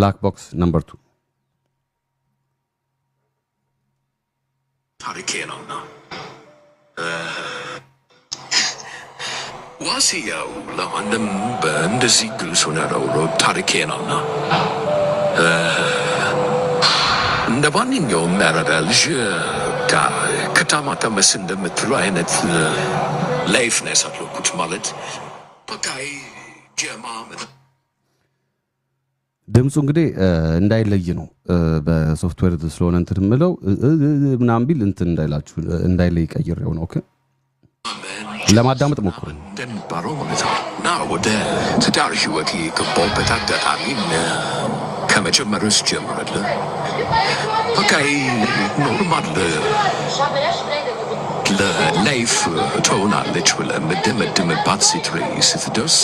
Black box number two። ታሪኬ ነውና ዋሴ ያው ለማንም በእንደዚህ ግልጽ ሆነ ታሪኬ ነውና እንደ ማንኛውም ያራዳ ልጅ ከተማ ተመስ እንደምትሉ አይነት life ነው ያሳለፍኩት። ማለት በቃ ጀማ ድምፁ እንግዲህ እንዳይለይ ነው፣ በሶፍትዌር ስለሆነ እንትን የምለው ምናምን ቢል እንትን እንዳይላችሁ እንዳይለይ ቀይሬው ነው። Okay፣ ለማዳመጥ ሞክሩ። እንደሚባለው ማለት ነው። እና ወደ ትዳር ህይወት የገባሁበት አጋጣሚ ከመጀመሪያው ስጀምርልህ በቃ normal ለ life ትሆናለች ብለህ የምትደመድምባት ሴት ላይ ስትደርስ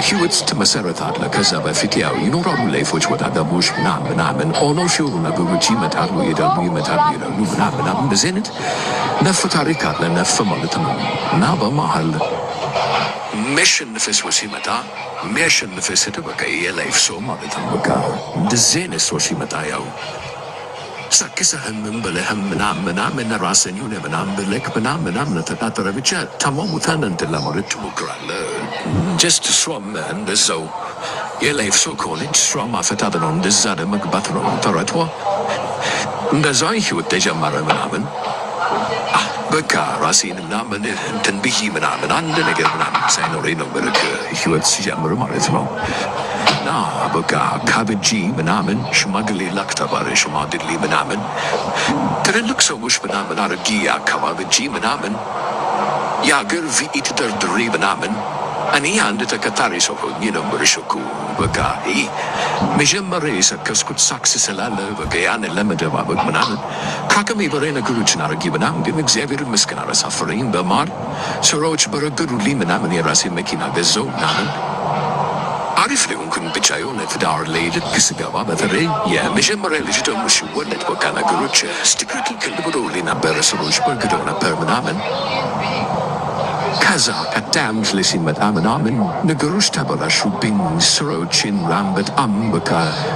ህይወት ትመሰረታለህ። ከዛ በፊት ያው ይኖራሉ life ኦች፣ ወጣገቦች ምናምን ምናምን ሆኖ ሲሆኑ ነገሮች ይመጣሉ ይሄዳሉ፣ ይመጣሉ ይሄዳሉ ምናምን ምናምን፣ እንደዚህ አይነት ነፍ ታሪክ አለ። ነፍ ማለት ነው። እና በመሀል የሚያሸንፍህ ሰው ሲመጣ፣ የሚያሸንፍህ ስትል በቃ የ life ሰው ማለት ነው። በቃ እንደዚህ አይነት ሰው ሲመጣ ያው ሰክሰህም ምን ብለህም ምናምን ምናምን ራስን የሆነ ምናምን ብለህ ምናምን ምናምን ተጣጥረህ ብቻ ተሟሙተን እንትን ለማለት ትሞክራለህ። Just እሷም እንደዛው የ life ሰው ከሆነች እሷም አፈታት ነው፣ እንደዛ ለመግባት ነው ጥረቷ። እንደዛ ህይወት ተጀመረ ምናምን። በቃ ራሴን ምናምን እንትን ብዬ ምናምን አንድ ነገር ምናምን ሳይኖረኝ ነው በልክ ህይወት ሲጀምር ማለት ነው። እና በቃ ካብጂ ምናምን ሽማግሌ ላክ ተባለ። ሽማግሌ ምናምን ትልልቅ ሰዎች ምናምን አድርጌ አካባብጂ ምናምን የአገር V8 ደርድሬ ምናምን እኔ አንድ ተከታሪ ሰው ሆኜ ነበር እኮ። በቃ ይህ መጀመሪያ የሰከስኩት ሳክስ ስላለ በቃ ያንን ለመደባበቅ ምናምን ከአቅሜ በላይ ነገሮችን አድርጌ ምናምን፣ ግን እግዚአብሔር ይመስገን አላሳፈረኝም። በመሀል ስራዎች በረገዱልኝ ምናምን፣ የራሴ መኪና ገዛው ምናምን፣ አሪፍ ሊሆንኩኝ። ብቻ የሆነ ትዳር ላይ ልክ ስገባ፣ በተለይ የመጀመሪያ ልጅ ደግሞ ሲወለድ በቃ ነገሮች ስትክክል ብሎልኝ ነበረ። ስራዎች በርግደው ነበር ምናምን። ከዛ ቀጣይ ዓመት ላይ ሲመጣ ምናምን ነገሮች ተበላሹብኝ። ስራዎችን ምናምን በጣም በቃ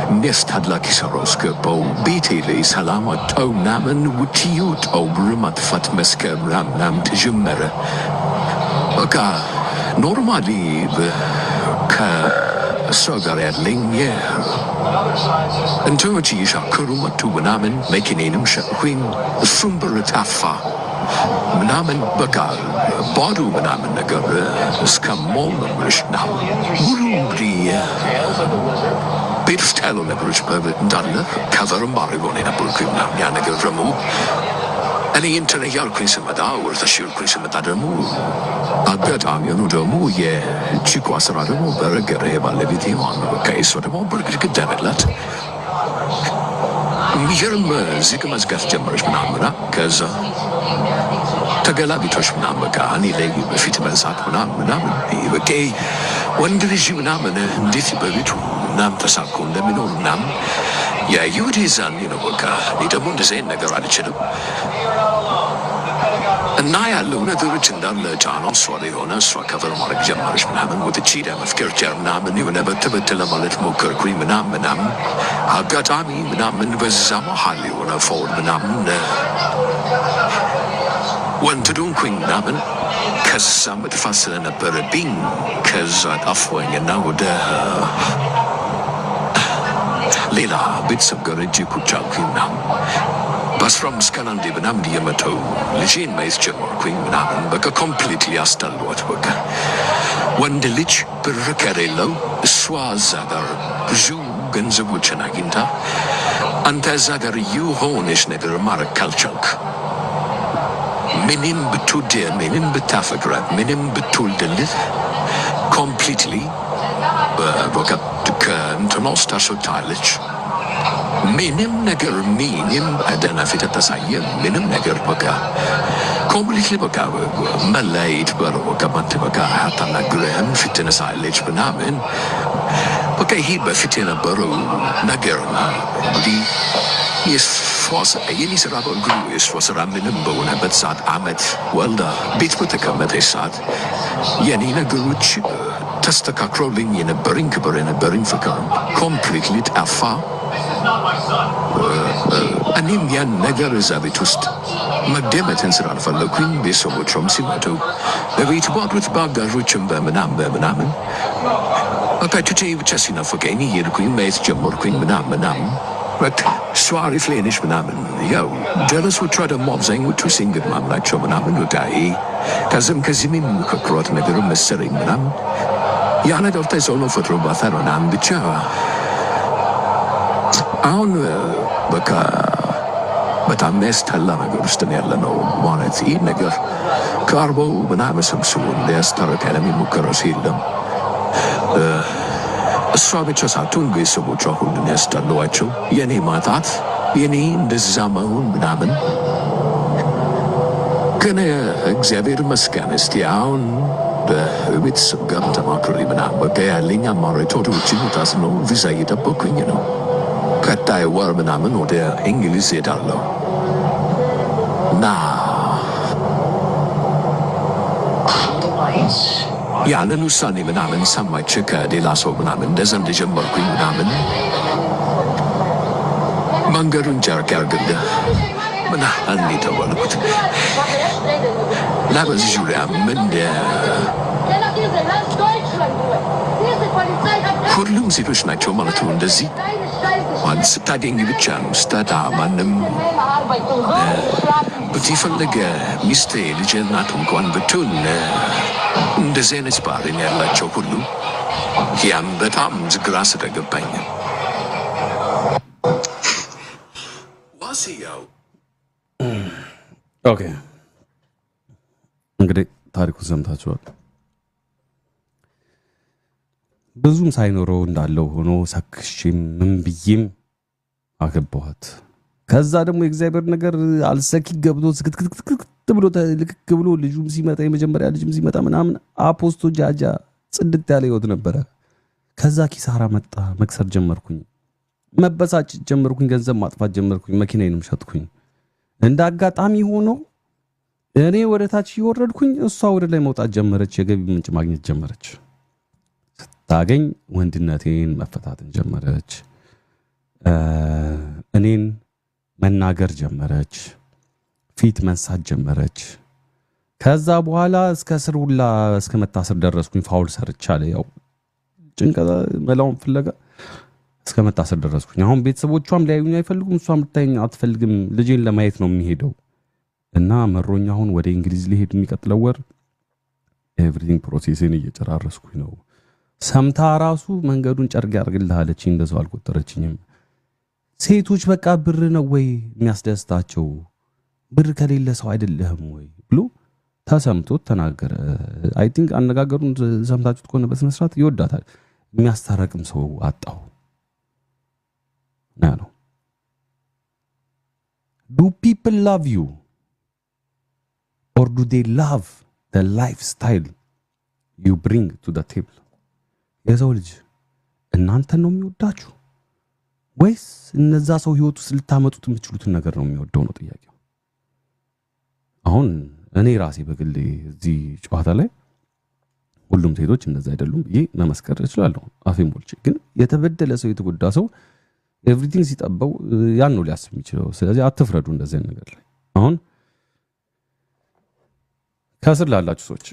የሚያስጠላ ኪሳራ ውስጥ ገባሁ። ቤቴ ላይ ሰላም አጣሁ ምናምን። ውጪ ወጣሁ፣ ብር ማጥፋት፣ መስከር ምናምን ምናምን ተጀመረ። በቃ normally ከእሷ ጋር ያለኝ እንትኖች እየሻከሩ መጡ ምናምን። መኪኔንም ሸጥኩኝ፣ እሱም ብር ጠፋ ምናምን፣ በቃ ባዶ ምናምን ነገር እስከ ሞል ነው የምልሽ ምናምን። ሙሉ እንግዲህ ቤት ውስጥ ያለው ነገሮች እንዳለ cover ም አድርገው ነው የነበርኩኝ ምናምን። ያ ነገር ደግሞ እኔ እንትን እያልኩኝ ስመጣ፣ ወደታች እያልኩኝ ስመጣ ደግሞ አጋጣሚ ሆኖ ደግሞ የቺኳ ስራ ደግሞ በረገረ። የባለቤቴ ማለት ነው። በቃ የእሷ ደግሞ ብርግድግድ አለላት። የሚገርም ዝግ መዝጋት ጀመረች ምናምን። ከዛ ተገላቢጦሽ ምናምን በቃ እኔ ላይ በፊት መንሳት ምናምን ምናምን። በቃ ወንድ ልጅ ምናምን እንዴት በቤቱ ምናምን ተሳብኮ እንደሚኖር ምናምን ያየሁት የዛኔ ነው። በቃ እኔ ደግሞ እንደዚህ አይነት ነገር አልችልም። እና ያለው ነገሮች እንዳለ ጫና እሷ ላይ የሆነ እሷ cover ማድረግ ጀመረች ምናምን። ወጥቼ ለመፍከር ምናምን የሆነ በትበት ለማለት ሞከርኩኝ ምናምን ምናምን። አጋጣሚ ምናምን በዛ መሀል የሆነ ፎን ምናምን ወንድ ሆንኩኝ ምናምን። ከዛ መጥፋት ስለነበረብኝ ከዛ ጠፋሁኝ እና ወደ ሌላ ቤተሰብ ጋር እጅ ቁጭ አልኩኝ ምናምን። በ15 ቀን አንዴ ምናምን እየመጣሁ ልጄን ማየት ጀመርኩኝ ምናምን። በቃ completely አስጠሏት። በቃ ወንድ ልጅ ብር ከሌለው፣ እሷ እዛ ጋር ብዙ ገንዘቦችን አግኝታ አንተ እዛ ጋር የሆነች ነገር ማድረግ ካልቻልክ፣ ምንም ብትወድህ፣ ምንም ብታፈቅራት፣ ምንም ብትወልድልህ completely በቃ ከእንትና ውስጥ ታስወጣለች። ምንም ነገር ምንም ደህና ፊት አታሳየም። ምንም ነገር በቃ completely በቃ መለያየት በለው። በቃ አንተ በቃ አታናግርህም፣ ፊት ትነሳለች ምናምን። በቃ ይሄ በፊት የነበረው ነገር እንግዲህ የኔ ስራ በእግሩ የእሷ ስራ ምንም በሆነበት ሰዓት፣ አመት ወልዳ ቤት በተቀመጠች ሰዓት የኔ ነገሮች ተስተካክሮልኝ የነበረኝ ክብር የነበረኝ ፍቅር completely ጠፋ። እኔም ያን ነገር እዛ ቤት ውስጥ መደመትን ስላልፈለኩኝ ቤተሰቦቿም ሲመጡ በቤት ባሉት በአጋዦችም በምናምን በምናምን በቃ ቱቴ ብቻ ሲናፍቀኝ እየሄድኩኝ ማየት ጀመርኩኝ ምናምን ምናምን። በቃ እሷ አሪፍ ላይ ነች ምናምን። ያው ጀለሶቿ ደግሞ አብዛኞቹ single mom ናቸው ምናምን። በቃ ይሄ ከዚህም ከዚህም የሚመካከሯት ነገር መሰለኝ ምናምን፣ ያ ነገር ተጽዕኖ ፈጥሮባታል ምናምን። ብቻ አሁን በቃ በጣም የሚያስጠላ ነገር ውስጥ ነው ያለ ነው። ማለት ይህ ነገር ከአርበው ምናምን ሰብስቦ ሊያስታርቅ ያለ የሚሞከረው ሰው የለም። እሷ ብቻ ሳትሆን ቤተሰቦቿ ሁሉን ያስጠሏቸው፣ የኔ ማጣት፣ የኔ እንደዛ መሆን ምናምን። ግን እግዚአብሔር ይመስገን እስቲ አሁን በቤተሰብ ጋር ተማክሬ ምናምን በቃ ያለኝ አማራጭ ወደ ውጭ መውጣት ነው። ቪዛ እየጠበኩኝ ነው። ቀጣይ ወር ምናምን ወደ እንግሊዝ ሄዳለሁ እና ያንን ውሳኔ ምናምን ሰማች ከሌላ ሰው ምናምን እንደዛ እንደጀመርኩኝ ምናምን፣ መንገዱን ጨርቅ ያርግልህ ምናምን የተባልኩት። እና በዚህ ዙሪያ ምን ሁሉም ሴቶች ናቸው ማለት ነው እንደዚህ? ማለት ስታገኝ ብቻ ነው፣ ስታጣ ማንም ብትፈለገ ሚስቴ ልጅ እናት እንኳን ብትሆን እንደዚህ አይነት ባህሪ ነው ያላቸው ሁሉ። ያም በጣም ግራ ስለገባኝ ዋስያው Okay፣ እንግዲህ ታሪኩን ሰምታችኋል። ብዙም ሳይኖረው እንዳለው ሆኖ ሰክሼም ምን ብዬም አገባኋት። ከዛ ደግሞ የእግዚአብሔር ነገር አልሰኪ ገብቶ ስክትክትክት ብሎ ልክክ ብሎ ልጁም ሲመጣ፣ የመጀመሪያ ልጅም ሲመጣ ምናምን አፖስቶ ጃጃ ጽድት ያለ ህይወት ነበረ። ከዛ ኪሳራ መጣ። መክሰር ጀመርኩኝ፣ መበሳጨት ጀመርኩኝ፣ ገንዘብ ማጥፋት ጀመርኩኝ፣ መኪናዬንም ሸጥኩኝ። እንደ አጋጣሚ ሆኖ እኔ ወደ ታች እየወረድኩኝ እሷ ወደ ላይ መውጣት ጀመረች። የገቢ ምንጭ ማግኘት ጀመረች። ስታገኝ ወንድነቴን መፈታተን ጀመረች። እኔን መናገር ጀመረች። ፊት መንሳት ጀመረች። ከዛ በኋላ እስከ እስር ሁላ እስከ መታሰር ደረስኩኝ። Foul ሰርቻለሁ። ያው ጭንቀት መላውን ፍለጋ እስከ መታሰር ደረስኩኝ። አሁን ቤተሰቦቿም ሊያዩኝ አይፈልጉም፣ እሷም ልታየኝ አትፈልግም። ልጄን ለማየት ነው የሚሄደው እና መሮኝ አሁን ወደ እንግሊዝ ሊሄድ የሚቀጥለው ወር everything process ኤን እየጨራረስኩኝ ነው። ሰምታ ራሱ መንገዱን ጨርቅ ያርግልህ አለችኝ። እንደሰው አልቆጠረችኝም። ሴቶች በቃ ብር ነው ወይ የሚያስደስታቸው? ብር ከሌለ ሰው አይደለህም ወይ ብሎ ተሰምቶት ተናገረ። I think አነጋገሩን ሰምታችሁት ከሆነ በስነ ስርዓት ይወዳታል። የሚያስታረቅም ሰው አጣው ነው ያለው። Do people love you or do they love the lifestyle you bring to the table? የሰው ልጅ እናንተን ነው የሚወዳችሁ ወይስ እነዛ ሰው ህይወት ውስጥ ልታመጡት የምትችሉትን ነገር ነው የሚወደው ነው ጥያቄው። አሁን እኔ ራሴ በግሌ እዚህ ጨዋታ ላይ ሁሉም ሴቶች እንደዛ አይደሉም ብዬ መመስከር እችላለሁ አፌን ሞልቼ። ግን የተበደለ ሰው፣ የተጎዳ ሰው everything ሲጠበው ያን ነው ሊያስብ የሚችለው። ስለዚህ አትፍረዱ እንደዚህ አይነት ነገር ላይ። አሁን ከስር ላላችሁ ሰዎች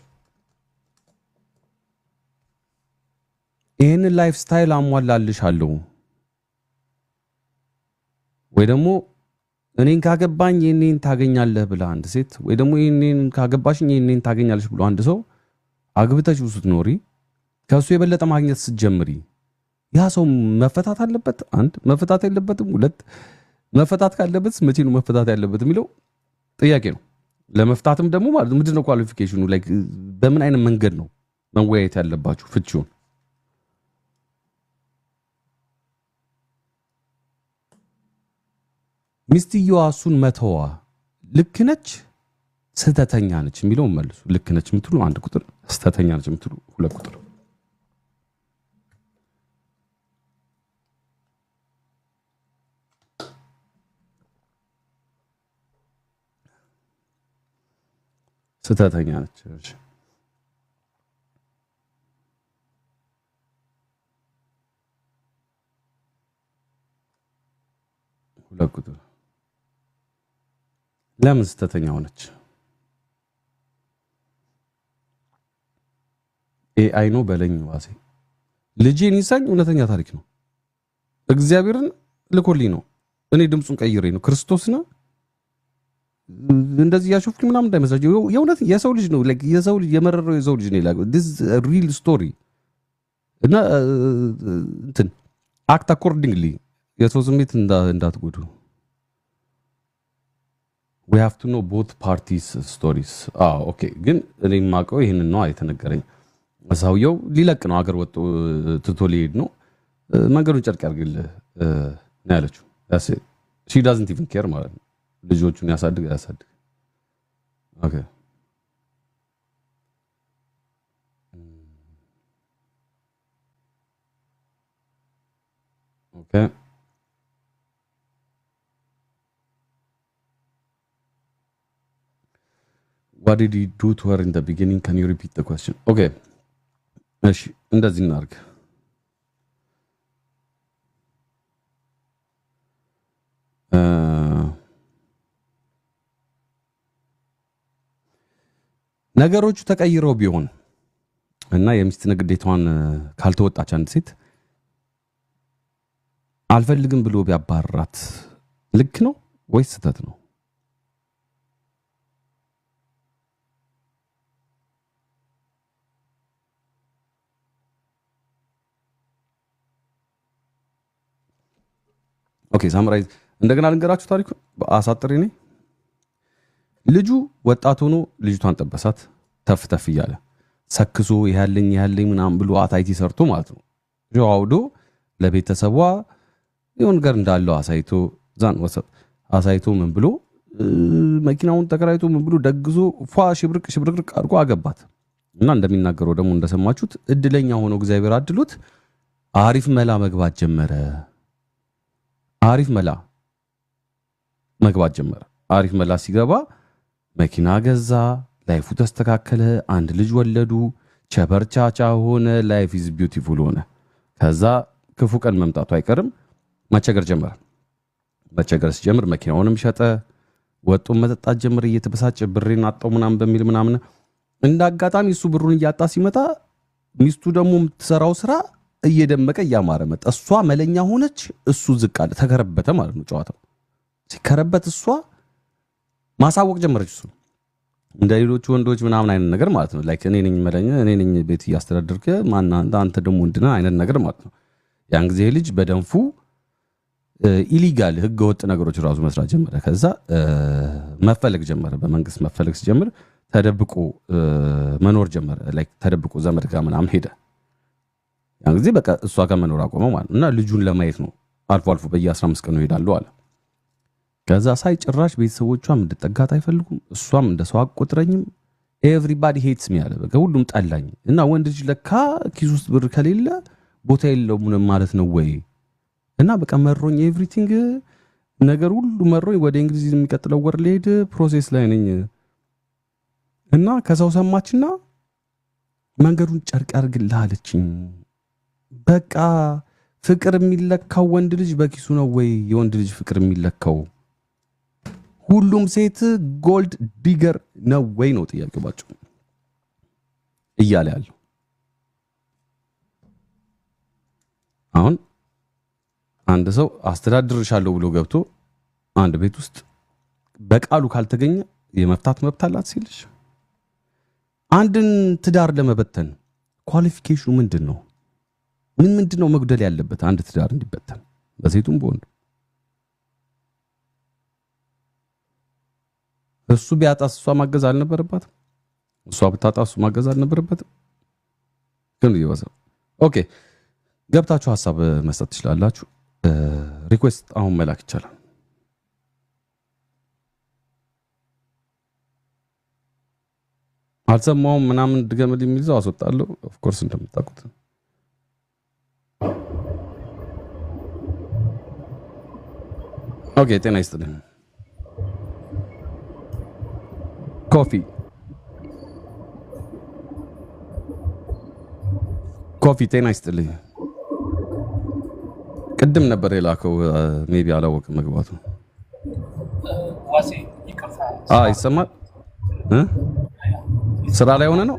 ይህንን lifestyle አሟላልሻለሁ ወይ ደግሞ እኔን ካገባኝ ይህንን ታገኛለህ ብላ አንድ ሴት ወይ ደግሞ ይህንን ካገባሽኝ ይህንን ታገኛለሽ ብሎ አንድ ሰው አግብተሽው ስትኖሪ ከእሱ የበለጠ ማግኘት ስትጀምሪ ያ ሰው መፈታት አለበት? አንድ፣ መፈታት የለበትም። ሁለት፣ መፈታት ካለበት መቼ ነው መፈታት ያለበት የሚለው ጥያቄ ነው። ለመፍታትም ደግሞ ማለት ምንድን ነው qualification ኑ? Like በምን አይነት መንገድ ነው መወያየት ያለባችሁ ፍቺውን? ሚስትየዋ እሱን መተዋ ልክ ነች ስህተተኛ ነች የሚለውን መልሱ። ልክ ነች የምትሉ አንድ ቁጥር፣ ስህተተኛ ነች የምትሉ ሁለት ቁጥር። ስህተተኛ ነች። እሺ። 2 ቁጥር ለምን ስህተተኛ ሆነች? AI ነው በለኝ ዋሴ። ልጄን ይሳኝ እውነተኛ ታሪክ ነው። እግዚአብሔርን ልኮልኝ ነው። እኔ ድምፁን ቀይሬ ነው። ክርስቶስ ነው። እንደዚህ ያሾፍኩኝ ምናምን እንዳይመስላችሁ። የእውነት የሰው ልጅ ነው። Like የሰው ልጅ፣ የመረረው የሰው ልጅ ነው የላከው። This is a real story። እና እንትን act accordingly፣ የሰው ስሜት እንዳትጎዱ። We have to know both parties' stories። አዎ okay። ግን እኔ የማውቀው ይህንን ነው የተነገረኝ። ሰውየው ሊለቅ ነው፣ አገር ወጥቶ ትቶ ሊሄድ ነው። መንገዱን ጨርቅ ያርግልህ ነው ያለችው። She doesn't even care ማለት ነው። ልጆቹን ያሳድግ ያሳድግ። Okay. What did he do to her in the beginning? Can you repeat the question? Okay, እሺ እንደዚህ እናድርግ። ነገሮቹ ተቀይረው ቢሆን እና የሚስትነት ግዴታዋን ካልተወጣች አንድ ሴት አልፈልግም ብሎ ቢያባርራት ልክ ነው ወይስ ስህተት ነው? Okay, summarize እንደገና ልንገራችሁ ታሪኩን አሳጥሬ። እኔ ልጁ ወጣት ሆኖ ልጅቷን ጠበሳት። ተፍ ተፍ እያለ ሰክሶ ያለኝ ያለኝ ምናምን ብሎ አታይቲ ሰርቶ ማለት ነው። አውዶ ለቤተሰቧ የሆነ ነገር እንዳለው አሳይቶ፣ ዛን ወሰብ አሳይቶ፣ ምን ብሎ፣ መኪናውን ተከራይቶ፣ ምን ብሎ፣ ደግዞ ፏ ሽብርቅ ሽብርቅርቅ አድርጎ አገባት። እና እንደሚናገረው ደግሞ እንደሰማችሁት እድለኛ ሆኖ እግዚአብሔር አድሎት አሪፍ መላ መግባት ጀመረ። አሪፍ መላ መግባት ጀመረ። አሪፍ መላ ሲገባ መኪና ገዛ፣ life ኡ ተስተካከለ፣ አንድ ልጅ ወለዱ፣ ቸበርቻቻ ሆነ፣ life is beautiful ሆነ። ከዛ ክፉ ቀን መምጣቱ አይቀርም፣ መቸገር ጀመረ። መቸገር ሲጀምር መኪናውንም ሸጠ፣ ወጡ መጠጣት ጀመረ፣ እየተበሳጨ ብሬን አጣው ምናምን በሚል ምናምን። እንደ አጋጣሚ እሱ ብሩን እያጣ ሲመጣ ሚስቱ ደግሞ የምትሰራው ስራ እየደመቀ እያማረ መጣ። እሷ መለኛ ሆነች፣ እሱ ዝቅ አለ፣ ተከረበተ ማለት ነው ጨዋታው። ሲከረበት እሷ ማሳወቅ ጀመረች። እሱ እንደ ሌሎቹ ወንዶች ምናምን አይነት ነገር ማለት ነው። Like እኔ ነኝ መለኛ፣ እኔ ነኝ ቤት እያስተዳደርክ፣ ማን አንተ ደግሞ ወንድ ነህ አይነት ነገር ማለት ነው። ያን ጊዜ ልጅ በደንፉ illegal ህገ ወጥ ነገሮች ራሱ መስራት ጀመረ። ከዛ መፈለግ ጀመረ። በመንግስት መፈለግ ሲጀምር ተደብቆ መኖር ጀመረ። Like ተደብቆ ዘመድ ጋር ምናምን ሄደ። ያን ጊዜ በቃ እሷ ጋር መኖር አቆመ ማለት ነው። እና ልጁን ለማየት ነው አልፎ አልፎ በየ15 ቀኑ ይሄዳሉ አለ። ከዛ ሳይ ጭራሽ ቤተሰቦቿም እንድጠጋት አይፈልጉም። እሷም እንደ ሰው አቆጥረኝም። Everybody hates me አለ። በቃ ሁሉም ጠላኝ። እና ወንድ ልጅ ለካ ኪስ ውስጥ ብር ከሌለ ቦታ የለውም ማለት ነው ወይ? እና በቃ መሮኝ፣ everything ነገር ሁሉ መሮኝ፣ ወደ እንግሊዝ የሚቀጥለው ወር ልሄድ process ላይ ነኝ። እና ከሰው ሰማችና መንገዱን ጨርቅ ያርግልህ አለችኝ። በቃ ፍቅር የሚለካው ወንድ ልጅ በኪሱ ነው ወይ? የወንድ ልጅ ፍቅር የሚለካው ሁሉም ሴት gold digger ነው ወይ ነው ጥያቄው ባጭሩ እያለ ያለው። አሁን አንድ ሰው አስተዳድርሻለሁ ብሎ ገብቶ አንድ ቤት ውስጥ በቃሉ ካልተገኘ የመፍታት መብት አላት ሲልሽ፣ አንድን ትዳር ለመበተን qualification ኑ ምንድን ነው? ምን ምንድን ነው መጉደል ያለበት አንድ ትዳር እንዲበተን በሴቱም በወንዱ? እሱ ቢያጣ እሷ ማገዝ አልነበረባትም? እሷ ብታጣ እሱ ማገዝ አልነበረበትም? ግን ይወሰ okay፣ ገብታችሁ ሀሳብ መስጠት ትችላላችሁ። Request አሁን መላክ ይቻላል። አልሰማውም ምናምን ድገምልኝ የሚል ሰው አስወጣለሁ። Of course እንደምታውቁት። Okay፣ ጤና ይስጥልኝ። ኮፊ ኮፊ፣ ጤና ይስጥልኝ። ቅድም ቅድም ነበር የላከው፣ maybe አላወቅም መግባቱ። ዋሴ፣ ይቅርታ። አ ይሰማል እ? ስራ ላይ ሆነ ነው።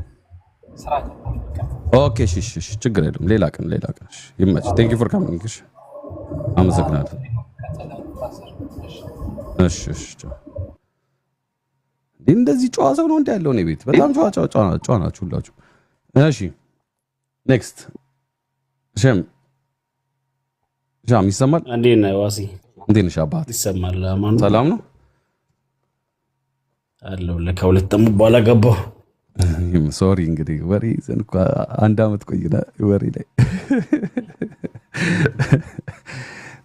ስራ ገባሁ፣ ይቅርታ። Okay፣ እሺ፣ እሺ፣ እሺ፣ ችግር የለም። ሌላ ቀን፣ ሌላ ቀን። እሺ፣ ይመች። Thank you for coming። እሺ፣ አመሰግናለሁ። ቀጥለ brother። እሺ። እሺ፣ ቻው። እንዴ፣ እንደዚህ ጨዋ ሰው ነው እንዲ ያለው እኔ ቤት። በጣም ጨዋ ጨዋ ጨዋ ጨዋ ናችሁ ሁላችሁ። እሺ፣ next ሸም ሻም ይሰማል? እንዴት ነህ ዋሲ? እንዴት ነሽ አባት? ይሰማል? አማኑ። ሰላም ነው? አለሁ። ከ2 ዓመት በኋላ ገባሁ። Sorry፣ እንግዲህ ወሬ ይዘን እኮ አንድ አመት ቆይና ወሬ ላይ።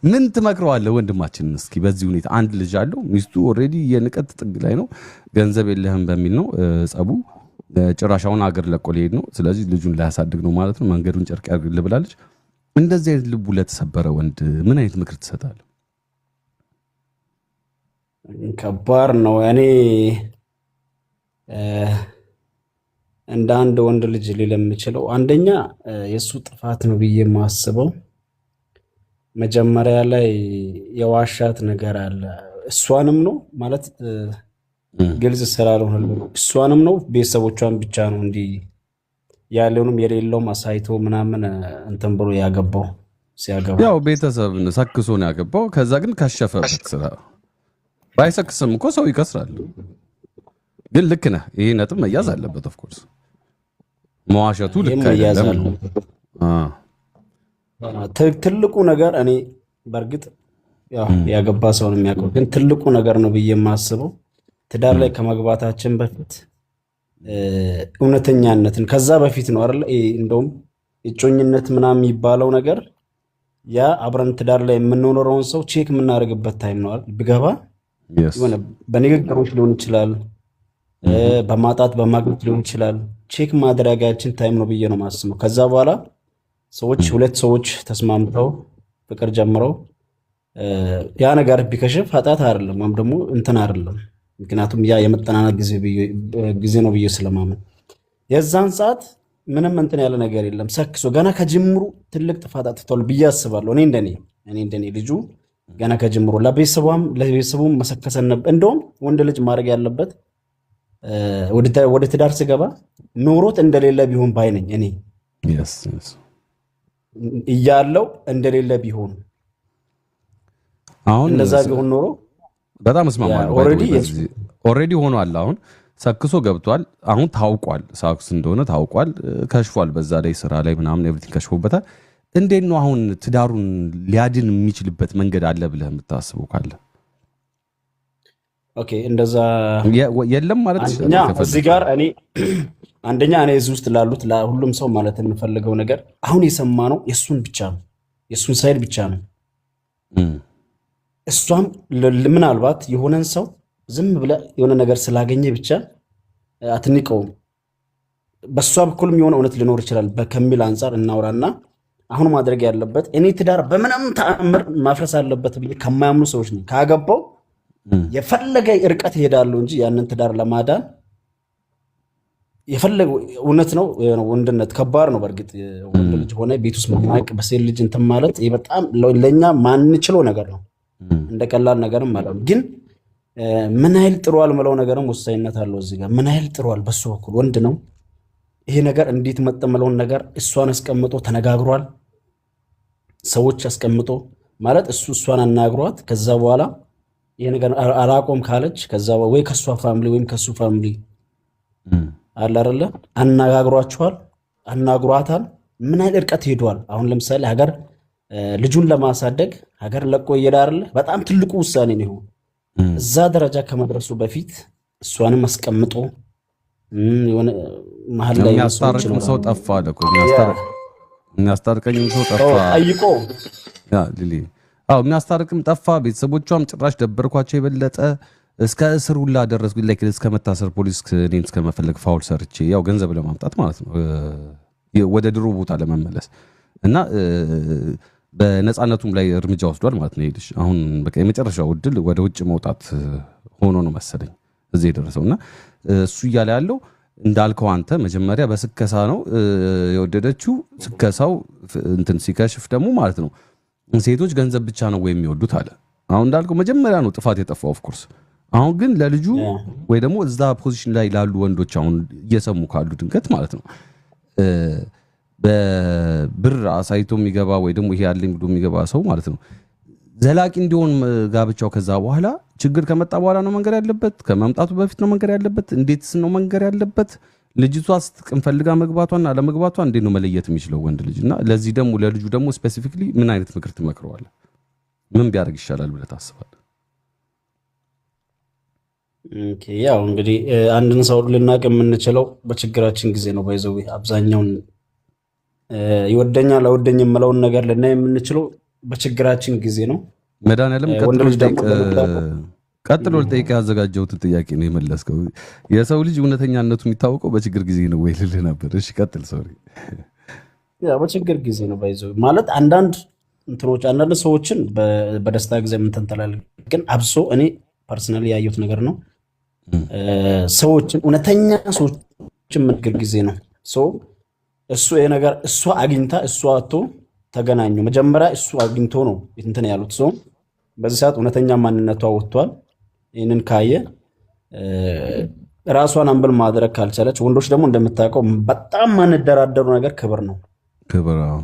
ምን ትመክረዋለህ ወንድማችንን? እስኪ በዚህ ሁኔታ አንድ ልጅ አለው። ሚስቱ already የንቀት ጥግ ላይ ነው። ገንዘብ የለህም በሚል ነው ጸቡ። ጭራሽ አሁን አገር ለቆ ሊሄድ ነው። ስለዚህ ልጁን ላያሳድግ ነው ማለት ነው። መንገዱን ጨርቅ ያድርግልህ ብላለች። እንደዚህ አይነት ልቡ ለተሰበረ ወንድ ምን አይነት ምክር ትሰጣለህ? ከባድ ነው። እኔ እንደ አንድ ወንድ ልጅ ሊል የምችለው አንደኛ የእሱ ጥፋት ነው ብዬ የማስበው መጀመሪያ ላይ የዋሻት ነገር አለ። እሷንም ነው ማለት ግልጽ ስላልሆነ እሷንም ነው ቤተሰቦቿን ብቻ ነው እንዲህ ያለውንም የሌለውም አሳይቶ ምናምን እንትን ብሎ ያገባው ሲያገባ። ያው ቤተሰብ ሰክሶ ነው ያገባው። ከዛ ግን ከሸፈበት ስራ። ባይሰክስም እኮ ሰው ይከስራል። ግን ልክ ነህ። ይሄ ነጥብ መያዝ አለበት። Of course መዋሸቱ ልክ ይህም መያዝ አይደለም ነው። አለበት። ትልቁ ነገር እኔ በእርግጥ ያው ያገባ ሰው ነው የሚያውቀው፣ ግን ትልቁ ነገር ነው ብዬ የማስበው ትዳር ላይ ከመግባታችን በፊት እውነተኛነትን ከዛ በፊት ነው አይደለ? ይሄ እንደውም እጮኝነት ምናምን የሚባለው ነገር ያ አብረን ትዳር ላይ የምንኖረውን ሰው check የምናደርግበት time ነው አይደል? ቢገባ የሆነ በንግግሮች ሊሆን ይችላል፣ በማጣት በማግኘት ሊሆን ይችላል። Check ማድረጋችን time ነው ብዬ ነው የማስበው። ከዛ በኋላ ሰዎች ሁለት ሰዎች ተስማምተው ፍቅር ጀምረው ያ ነገር ቢከሽፍ ኃጢአት አይደለም ወይም ደግሞ እንትን አይደለም። ምክንያቱም ያ የመጠናናት ጊዜ ነው ብዬ ስለማመን የዛን ሰዓት ምንም እንትን ያለ ነገር የለም። ሰክሶ ገና ከጅምሩ ትልቅ ጥፋት አጥፍቷል ብዬ አስባለሁ። እኔ እንደኔ ልጁ ገና ከጅምሩ ለቤተሰቡም መሰከሰን ነበር። እንደውም ወንድ ልጅ ማድረግ ያለበት ወደ ትዳር ስገባ ኖሮት እንደሌለ ቢሆን ባይ ነኝ እኔ። እያለው እንደሌለ ቢሆን አሁን እንደዛ ቢሆን ኖሮ በጣም እስማማለሁ። Already Already ሆኗል። አሁን ሰክሶ ገብቷል። አሁን ታውቋል፣ ሳክስ እንደሆነ ታውቋል፣ ከሽፏል። በዛ ላይ ስራ ላይ ምናምን everything ከሽፎበታል። እንዴት ነው አሁን ትዳሩን ሊያድን የሚችልበት መንገድ አለ ብለህ የምታስበው ካለ? Okay፣ እንደዛ የለም ማለት አንደኛ ትችላለህ እዚህ ከፈለግህ። ጋር እኔ አንደኛ እኔ እዚህ ውስጥ ላሉት ለሁሉም ሰው ማለት የምፈልገው ነገር አሁን የሰማነው የእሱን ብቻ ነው፣ የእሱን side ብቻ ነው። እሷም ምናልባት የሆነን ሰው ዝም ብለህ የሆነ ነገር ስላገኘ ብቻ አትንቀውም። በእሷ በኩልም የሆነ እውነት ሊኖር ይችላል ከሚል አንጻር እናውራና አሁን ማድረግ ያለበት እኔ ትዳር በምንም ተአምር ማፍረስ አለበት ብዬ ከማያምኑ ሰዎች ነው። ካገባው የፈለገ ርቀት ይሄዳሉ እንጂ ያንን ትዳር ለማዳን የፈለገ እውነት ነው የሆነ ወንድነት ከባድ ነው። በእርግጥ ወንድ ልጅ ሆነ ቤት ውስጥ መማቅ በሴት ልጅ እንትን ማለት ይሄ በጣም ለእኛ ማንችለው ነገር ነው። እንደ ቀላል ነገርም ማለት ነው። ግን ምን ያህል ጥሯል ምለው ነገርም ወሳኝነት አለው። እዚህ ጋር ምን ያህል ጥሯል፣ በሱ በኩል ወንድ ነው። ይሄ ነገር እንዴት መጣ ምለውን ነገር እሷን አስቀምጦ ተነጋግሯል። ሰዎች አስቀምጦ ማለት እሱ እሷን አናግሯት ከዛ በኋላ ይሄ ነገር አላቆም ካለች ከዛ ወይ ከእሷ family ወይም ከእሱ family አለ አይደለ አነጋግሯቸዋል፣ አናግሯታል። ምን ያህል እርቀት ሄዷል? አሁን ለምሳሌ ሀገር ልጁን ለማሳደግ ሀገር ለቆ እየሄደ አይደለ? በጣም ትልቁ ውሳኔ ነው። እዛ ደረጃ ከመድረሱ በፊት እሷንም አስቀምጦ የሆነ መሀል ላይ ሰዎች የሚያስታርቅም ሰው ይኖራሉ። ጠፋ አለ እኮ። የሚያስታርቀኝም ሰው ጠፋ። ጠይቆ Yeah ሊሊ፣ አዎ፣ የሚያስታርቅም ጠፋ። ቤተሰቦቿም ጭራሽ ደበርኳቸው የበለጠ እስከ እስር ሁላ ደረስኩ። Like እስከ መታሰር፣ ፖሊስ እኔን እስከ መፈለግ foul ሰርቼ ያው ገንዘብ ለማምጣት ማለት ነው ወደ ድሮ ቦታ ለመመለስ እና በነፃነቱም ላይ እርምጃ ወስዷል ማለት ነው። ይሄ ልጅ አሁን በቃ የመጨረሻው እድል ወደ ውጭ መውጣት ሆኖ ነው መሰለኝ እዚህ የደረሰው። እና እሱ እያለ ያለው እንዳልከው አንተ መጀመሪያ በስከሳ ነው የወደደችው። ስከሳው እንትን ሲከሽፍ ደግሞ ማለት ነው። ሴቶች ገንዘብ ብቻ ነው ወይ የሚወዱት አለ። አሁን እንዳልከው መጀመሪያ ነው ጥፋት የጠፋው of course። አሁን ግን ለልጁ ወይ ደግሞ እዛ position ላይ ላሉ ወንዶች አሁን እየሰሙ ካሉ ድንገት ማለት ነው፣ በብር አሳይቶ የሚገባ ወይ ደግሞ ይሄ ያለኝ ብሎ የሚገባ ሰው ማለት ነው፣ ዘላቂ እንዲሆን ጋብቻው ከዛ በኋላ ችግር ከመጣ በኋላ ነው መንገር ያለበት? ከመምጣቱ በፊት ነው መንገር ያለበት? እንዴትስ ነው መንገር ያለበት? ልጅቷ ጥቅም ፈልጋ መግባቷና አለመግባቷ እንዴት ነው መለየት የሚችለው ወንድ ልጅ? እና ለዚህ ደግሞ ለልጁ ደግሞ specifically ምን አይነት ምክር ትመክረዋለህ? ምን ቢያደርግ ይሻላል ብለህ ታስባለህ? Okay፣ ያው እንግዲህ አንድን ሰው ልናውቅ የምንችለው በችግራችን ጊዜ ነው። By the way አብዛኛውን ይወደኛል አይወደኝም የምለውን ነገር ልናይ የምንችለው በችግራችን ጊዜ ነው። መድኃኒዓለም ወንድ ቀጥሎ ልጅ ደግሞ ልጠይቅ እንደምታውቀው ቀጥሎ ልጠይቅ ያዘጋጀሁትን ጥያቄ ነው የመለስከው። የሰው ልጅ እውነተኛነቱ የሚታወቀው በችግር ጊዜ ነው ወይ ልልህ ነበር። እሺ ቀጥል። Sorry። ያው በችግር ጊዜ ነው። By the way ማለት አንዳንድ እንትኖች አንዳንድ ሰዎችን በደስታ ጊዜ የምንተንተላለን፣ ግን አብሶ እኔ personally ያየሁት ነገር ነው። ሰዎችን እውነተኛ ሰዎችን የምንግር ጊዜ ነው። So እሱ ይሄ ነገር እሷ አግኝታ እሱ አጥቶ ተገናኙ። መጀመሪያ እሱ አግኝቶ ነው እንትን ያሉት። So በዚህ ሰዓት እውነተኛ ማንነቷ ወጥቷል። ይህንን ካየ ራሷን humble ማድረግ ካልቻለች፣ ወንዶች ደግሞ እንደምታውቀው በጣም ማንደራደሩ ነገር ክብር ነው። ክብር፣ አዎ።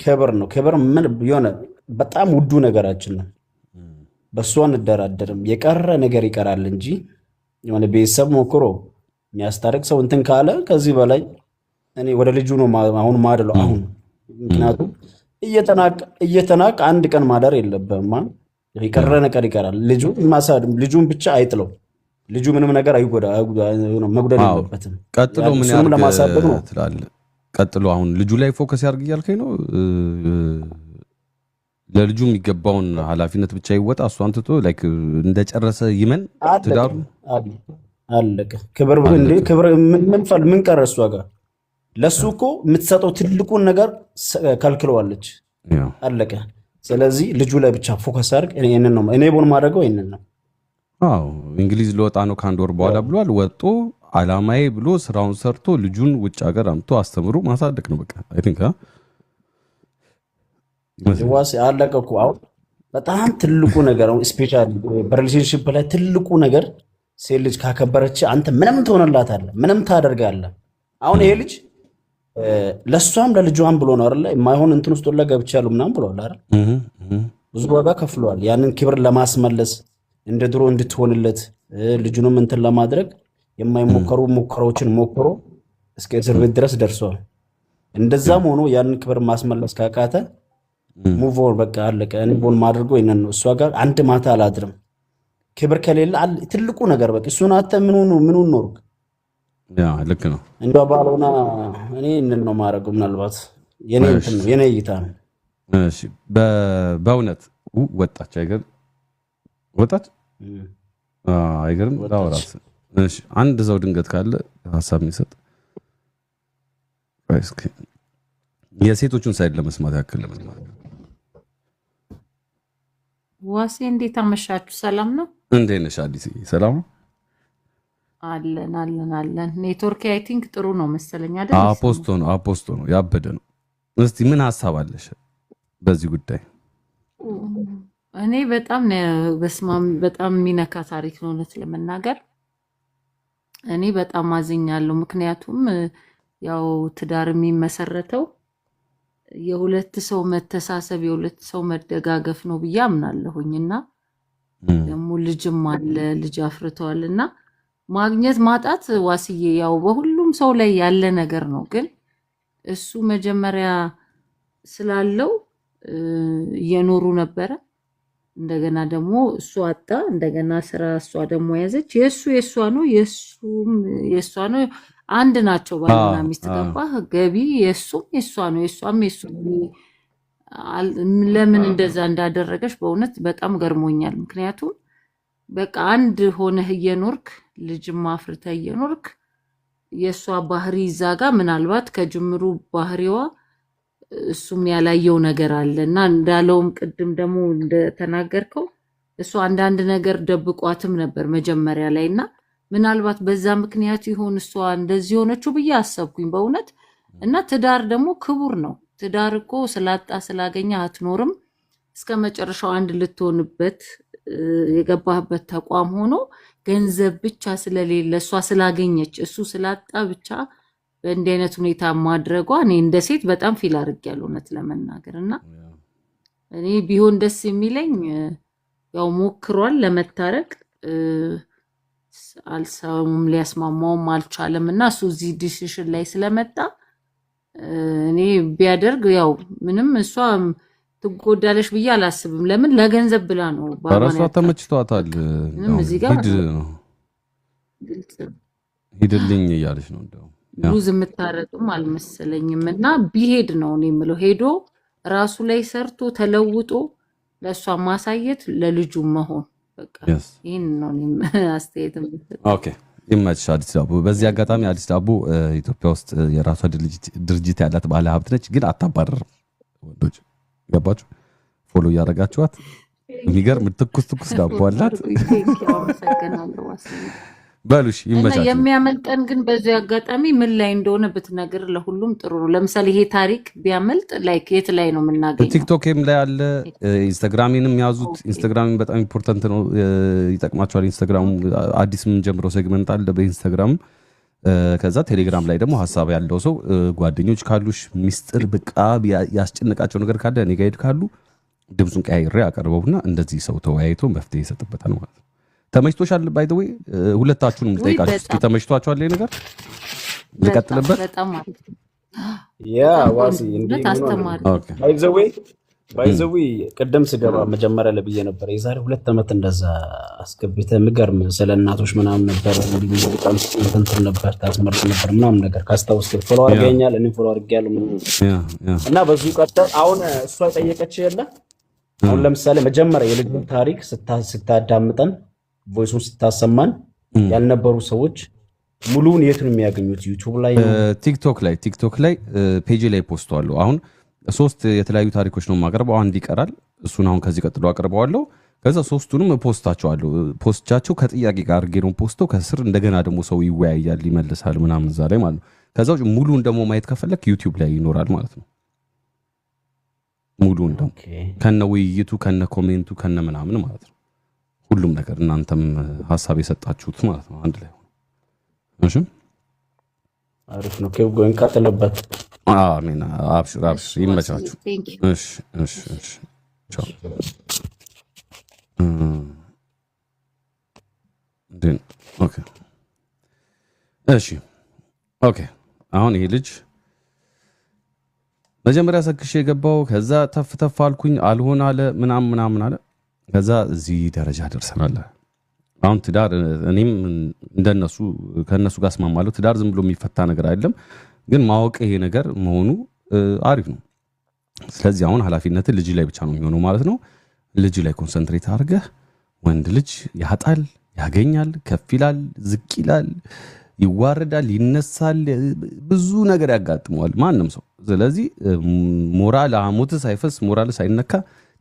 ክብር ነው። ክብር ምን የሆነ በጣም ውዱ ነገራችን ነው። በእሱ አንደራደርም። የቀረ ነገር ይቀራል እንጂ የሆነ ቤተሰብ ሞክሮ የሚያስታርቅ ሰው እንትን ካለ ከዚህ በላይ እኔ ወደ ልጁ ነው አሁን ማድለው አሁን፣ ምክንያቱም እየተናቅ እየተናቅ አንድ ቀን ማደር የለብህም። የቀረ ነገር ይቀራል። ልጁ ማሳድ ልጁን ብቻ አይጥለው። ልጁ ምንም ነገር አይጎዳ፣ መጉደል የለበትም። ቀጥሎ ምን እሱንም ያርግ ለማሳደግ ነው። ትላለህ? ቀጥሎ አሁን ልጁ ላይ focus ያርግ እያልከኝ ነው? ለልጁ የሚገባውን ኃላፊነት ብቻ ይወጣ፣ እሷን ትቶ like እንደጨረሰ ይመን አለቀ። ትዳሩ አለቀ። ክብር እንዴ አለቀ። ክብር ምን ቀረ እሷ ጋር? ለሱ እኮ የምትሰጠው ትልቁን ነገር ከልክለዋለች። አለቀ። ስለዚህ ልጁ ላይ ብቻ focus አድርግ። እኔ ይሄንን ነው እኔ ቦን ማድረገው ይሄንን ነው። አዎ፣ እንግሊዝ ልወጣ ነው ከአንድ ወር በኋላ ብሏል። ወጦ አላማዬ ብሎ ስራውን ሰርቶ ልጁን ውጭ ሀገር አምጥቶ አስተምሮ ማሳደግ ነው። በቃ I think ይመስለኛል። ዋስ አለቀ እኮ። አሁን በጣም ትልቁ ነገር አሁን especially በ relationship ላይ ትልቁ ነገር ሴት ልጅ ካከበረች አንተ ምንም ትሆንላታለህ፣ ምንም ታደርጋለህ። አሁን ይሄ ልጅ ለእሷም ለልጇም ብሎ ነው አይደለ? የማይሆን እንትን ውስጥ ሁላ ገብቻለሁ ምናምን ብሏል አይደል? እህ እህ ብዙ ዋጋ ከፍሏል። ያንን ክብር ለማስመለስ እንደ ድሮ እንድትሆንለት ልጁንም እንትን ለማድረግ የማይሞከሩ ሙከራዎችን ሞክሮ እስከ እስር ቤት ድረስ ደርሷል። እንደዛም ሆኖ ያንን ክብር ማስመለስ ካቃተ move on፣ በቃ አለቀ። እኔ ቦን ማድርገው ይሄንን ነው። እሷ ጋር አንድ ማታ አላድርም። ክብር ከሌለ ትልቁ ነገር በቃ እሱን አተ ምኑን ምኑን ኖርክ? Yeah፣ ልክ ነው። እንዷ ባልሆና እኔ ይህንን ነው ማድረገው። ምናልባት የኔ እንትን ነው፣ የኔ እይታ ነው። እሺ፣ በእውነት ወጣች፣ አይገርም? ወጣች፣ አይገርም? ወጣች። ላወራት። እሺ፣ አንድ ሰው ድንገት ካለ ሀሳብ የሚሰጥ፣ ቆይ እስኪ የሴቶቹን side ለመስማት ያክል። ዋሴ፣ እንዴት አመሻችሁ? ሰላም ነው? እንዴት ነሽ አዲስ? ሰላም ነው? አለን አለን አለን። Network I think ጥሩ ነው መሰለኝ አይደል? ይሰማል። አፖስቶ ነው፣ አፖስቶ ነው፣ ያበደ ነው። እስቲ ምን ሀሳብ አለሽ በዚህ ጉዳይ? እኔ በጣም በስማም በጣም የሚነካ ታሪክ ነው እውነት ለመናገር እኔ በጣም አዝኛለሁ። ምክንያቱም ያው ትዳር የሚመሰረተው የሁለት ሰው መተሳሰብ፣ የሁለት ሰው መደጋገፍ ነው ብዬ አምናለሁኝ እና ደግሞ ልጅም አለ፣ ልጅ አፍርተዋል እና ማግኘት ማጣት ዋስዬ ያው በሁሉም ሰው ላይ ያለ ነገር ነው። ግን እሱ መጀመሪያ ስላለው እየኖሩ ነበረ። እንደገና ደግሞ እሱ አጣ። እንደገና ስራ እሷ ደግሞ ያዘች። የእሱ የእሷ ነው፣ የእሱም የእሷ ነው። አንድ ናቸው ባልና ሚስት። ገባህ? ገቢ የእሱም የእሷ ነው፣ የእሷም የእሱ ነው። ለምን እንደዛ እንዳደረገች በእውነት በጣም ገርሞኛል። ምክንያቱም በቃ አንድ ሆነህ እየኖርክ፣ ልጅም አፍርተህ እየኖርክ የእሷ ባህሪ እዛ ጋር ምናልባት ከጅምሩ ባህሪዋ እሱም ያላየው ነገር አለ እና እንዳለውም ቅድም ደግሞ እንደተናገርከው እሱ አንዳንድ ነገር ደብቋትም ነበር መጀመሪያ ላይ እና ምናልባት በዛ ምክንያት ይሆን እሷ እንደዚህ ሆነችው ብዬ አሰብኩኝ በእውነት። እና ትዳር ደግሞ ክቡር ነው። ትዳር እኮ ስላጣ ስላገኘ አትኖርም። እስከ መጨረሻው አንድ ልትሆንበት የገባህበት ተቋም ሆኖ ገንዘብ ብቻ ስለሌለ፣ እሷ ስላገኘች እሱ ስላጣ ብቻ በእንዲህ አይነት ሁኔታ ማድረጓ እኔ እንደ ሴት በጣም feel አድርጌያለሁ እውነት ለመናገር። እና እኔ ቢሆን ደስ የሚለኝ ያው ሞክሯል ለመታረቅ፣ አልሰሙም፣ ሊያስማማውም አልቻለም። እና እሱ እዚህ decision ላይ ስለመጣ እኔ ቢያደርግ ያው ምንም እሷ ትጎዳለች ብዬ አላስብም። ለምን ለገንዘብ ብላ ነው ባሏን እሷ ያጣችው። ተመችቷታል። በቃ ምንም እንደውም እዚህ ጋር ሂድ ግልጽ ነው። ሂድልኝ እያለች ነው እንደውም yeah። Lose የምታረቅም አልመሰለኝም። እና ቢሄድ ነው እኔ የምለው፣ ሄዶ ራሱ ላይ ሰርቶ ተለውጦ ለእሷ ማሳየት፣ ለልጁ መሆን በቃ። ይህን ነው እኔም አስተያየት የምሰጠው። Okay፣ ይመችሽ አዲስ ዳቦ። በዚህ አጋጣሚ አዲስ ዳቦ ኢትዮጵያ ውስጥ የራሷ ድርጅት ያላት ባለ ሀብት ነች፣ ግን አታባረርም ወንዶች። ገባችሁ? Follow እያደረጋችኋት የሚገርም ትኩስ ትኩስ ዳቦ አላት። አመሰግናለሁ ዋስዬ። በሉሽ እና ይመቻችሁ። የሚያመልጠን ግን በዚህ አጋጣሚ ምን ላይ እንደሆነ ብትነግር ለሁሉም ጥሩ ነው። ለምሳሌ ይሄ ታሪክ ቢያመልጥ like የት ላይ ነው የምናገኘው? ቲክቶክም ላይ አለ፣ ኢንስታግራሜንም ያዙት። ኢንስታግራሜን በጣም important ነው፣ ይጠቅማቸዋል። ኢንስታግራሙ አዲስ የምንጀምረው segment አለ በኢንስታግራም። ከዛ ቴሌግራም ላይ ደግሞ ሀሳብ ያለው ሰው፣ ጓደኞች ካሉሽ፣ ሚስጥር በቃ ያስጨነቃቸው ነገር ካለ እኔ ጋ ሄድ ካሉ ድምፁን ቀያይሬ አቀርበውና እንደዚህ ሰው ተወያይቶ መፍትሄ ይሰጥበታል ማለት ነው። ተመችቶሻል? By the way ሁለታችሁንም ውይ ልጠይቃችሁ እስኪ። በጣም። ተመችቷችኋል ይሄ ነገር? በጣም። ልቀጥልበት? በጣም አሪፍ ነው። Yeah። በጣም ዋሲ ቆንጆ እንዲህ እውነት ምን ሆነ አስተማሪ። By the way by the way ቅድም ስገባ መጀመሪያ ለብዬ ነበር፣ የዛሬ 2 ዓመት እንደዛ አስገብተህ የሚገርም ስለ እናቶች ምናምን ነበር፣ እንዲህ በጣም እንትን ትል ነበር፣ ታስመርጥ ነበር ምናምን ነገር። ካስታወስክ follow አድርገኸኛል፣ እኔም follow አድርጌያለሁ ምናምን። Yeah እና በዚሁ ቀጥል። አሁን እሷ የጠየቀች የለ፣ አሁን ለምሳሌ መጀመሪያ የልጁን ታሪክ ስታዳምጠን፣ voice ኡን ስታሰማን ያልነበሩ ሰዎች ሙሉውን የት ነው የሚያገኙት? ዩቱብ ላይ ነው? ቲክቶክ ላይ page ላይ ፖስተዋለሁ። አሁን ሶስት የተለያዩ ታሪኮች ነው የማቀርበው። አንድ ይቀራል። እሱን አሁን ከዚህ ቀጥሎ አቀርበዋለሁ። ከዛ ሶስቱንም ፖስታቸዋለሁ። ፖስቻቸው ከጥያቄ ጋር አድርጌ ነው ፖስተው። ከስር እንደገና ደግሞ ሰው ይወያያል፣ ይመልሳል ምናምን እዛ ላይ ማለት ነው። ከዛ ውጭ ሙሉን ደግሞ ማየት ከፈለክ ዩቲዩብ ላይ ይኖራል ማለት ነው። ሙሉን ደግሞ ከነ ውይይቱ፣ ከነ comment ኡ፣ ከነ ምናምን ማለት ነው። ሁሉም ነገር እናንተም ሀሳብ የሰጣችሁት ማለት ነው አንድ ላይ ሆኖ። እሺ። አሪፍ ነው። Keep going፣ ቀጥልበት። አሜን። አብሽር አብሽር፣ ይመቻችሁ። Thank you። እሺ፣ ቻው። እንዴት ነው? Okay፣ እሺ፣ okay። አሁን ይሄ ልጅ መጀመሪያ ሰክሼ የገባው፣ ከዛ ተፍ ተፍ አልኩኝ፣ አልሆን አለ ምናምን ምናምን አለ። ከዛ እዚህ ደረጃ ደርሰናል። አሁን ትዳር እኔም እንደነሱ ከእነሱ ጋር እስማማለሁ። ትዳር ዝም ብሎ የሚፈታ ነገር አይደለም፣ ግን ማወቅ ይሄ ነገር መሆኑ አሪፍ ነው። ስለዚህ አሁን ኃላፊነትን ልጅ ላይ ብቻ ነው የሚሆነው ማለት ነው። ልጅ ላይ concentrate አድርገህ፣ ወንድ ልጅ ያጣል፣ ያገኛል፣ ከፍ ይላል፣ ዝቅ ይላል፣ ይዋረዳል፣ ይነሳል፣ ብዙ ነገር ያጋጥመዋል ማንም ሰው። ስለዚህ ሞራል ሐሞት ሳይፈስ፣ ሞራል ሳይነካ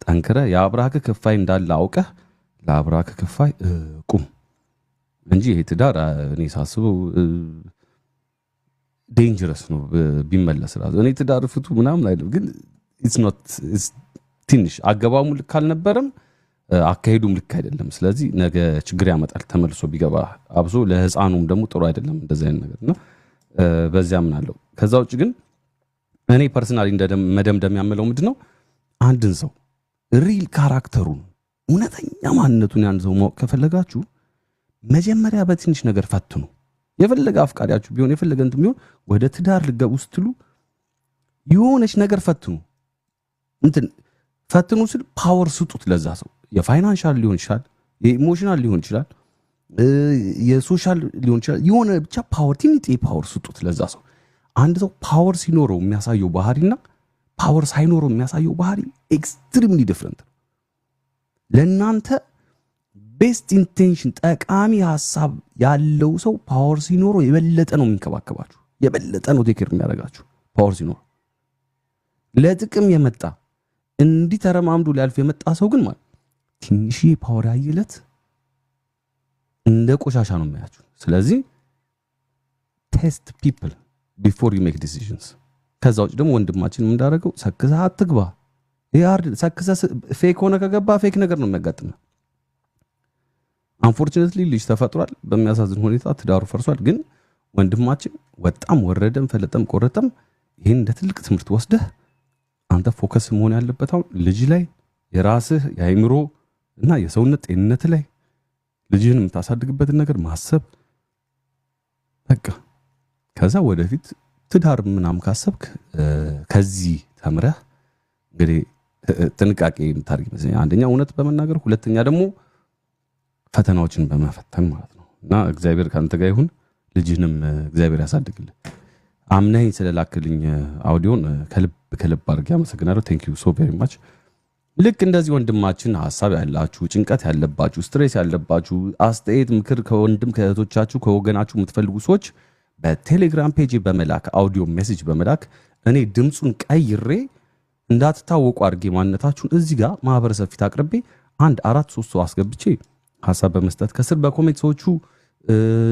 ጠንክረህ የአብራክ ክፋይ እንዳለ አውቀህ ለአብራክ ክፋይ ቁም እንጂ ይሄ ትዳር እኔ ሳስበው dangerous ነው ቢመለስ ራሱ። እኔ ትዳር ፍቱ ምናምን አይልም፣ ግን it's not ትንሽ አገባሙ ልክ አልነበረም፣ አካሄዱም ልክ አይደለም። ስለዚህ ነገ ችግር ያመጣል ተመልሶ ቢገባ፣ አብሶ ለህፃኑም ደግሞ ጥሩ አይደለም እንደዚህ አይነት ነገር። እና በዚያ አምናለሁ። ከዛ ውጭ ግን እኔ personally እንደ መደምደም ያምለው ምንድን ነው፣ አንድን ሰው real character ኡን፣ እውነተኛ ማንነቱን ያን ሰው ማወቅ ከፈለጋችሁ መጀመሪያ በትንሽ ነገር ፈትኑ። የፈለገ አፍቃሪያችሁ ቢሆን፣ የፈለገ እንትን ቢሆን፣ ወደ ትዳር ልገቡ ስትሉ የሆነች ነገር ፈትኑ። እንትን ፈትኑ ስል power ስጡት ለዛ ሰው። የ financial ሊሆን ይችላል፣ የ emotional ሊሆን ይችላል፣ የ social ሊሆን ይችላል። የሆነ ብቻ power፣ ትንሽ power ስጡት ለዛ ሰው። አንድ ሰው power ሲኖረው የሚያሳየው ባህሪና power ሳይኖረው የሚያሳየው ባህሪ extremely different ነው። ለእናንተ best intention፣ ጠቃሚ ሀሳብ ያለው ሰው power ሲኖረው የበለጠ ነው የሚንከባከባችሁ፣ የበለጠ ነው take care የሚያደርጋችሁ power ሲኖረው። ለጥቅም የመጣ፣ እንዲህ ተረማምዶ ሊያልፍ የመጣ ሰው ግን ማለት ትንሽዬ power ያየለት እንደ ቆሻሻ ነው የሚያያችሁ። ስለዚህ test people before you make decisions። ከዛ ውጭ ደግሞ ወንድማችን እንዳደረገው ሰክሰህ አትግባ። ይሄ hard ሰክሰህ fake ሆነ ከገባ fake ነገር ነው የሚያጋጥመው። Unfortunately ልጅ ተፈጥሯል። በሚያሳዝን ሁኔታ ትዳሩ ፈርሷል። ግን ወንድማችን ወጣም ወረደም ፈለጠም ቆረጠም ይህን እንደ ትልቅ ትምህርት ወስደህ አንተ focus መሆን ያለበት አሁን ልጅ ላይ፣ የራስህ የአይምሮ እና የሰውነት ጤንነት ላይ፣ ልጅህን የምታሳድግበትን ነገር ማሰብ በቃ። ከዛ ወደፊት ትዳር ምናምን ካሰብክ ከዚህ ተምረህ እንግዲህ ጥንቃቄ የምታደርግ ይመስለኛል። አንደኛ እውነት በመናገር፣ ሁለተኛ ደግሞ ፈተናዎችን በመፈተን ማለት ነው። እና እግዚአብሔር ከአንተ ጋር ይሁን፣ ልጅህንም እግዚአብሔር ያሳድግልህ። አምነኸኝ ስለላክልኝ አውዲዮን ከልብ ከልብ አድርጌ አመሰግናለሁ። Thank you so very much። ልክ እንደዚህ ወንድማችን ሀሳብ ያላችሁ፣ ጭንቀት ያለባችሁ፣ stress ያለባችሁ፣ አስተያየት፣ ምክር ከወንድም ከእህቶቻችሁ ከወገናችሁ የምትፈልጉ ሰዎች በቴሌግራም page በመላክ፣ audio message በመላክ፣ እኔ ድምፁን ቀይሬ እንዳትታወቁ አድርጌ ማንነታችሁን እዚህ ጋር ማህበረሰብ ፊት አቅርቤ አንድ አራት ሶስት ሰው አስገብቼ ሀሳብ በመስጠት፣ ከስር በ comment ሰዎቹ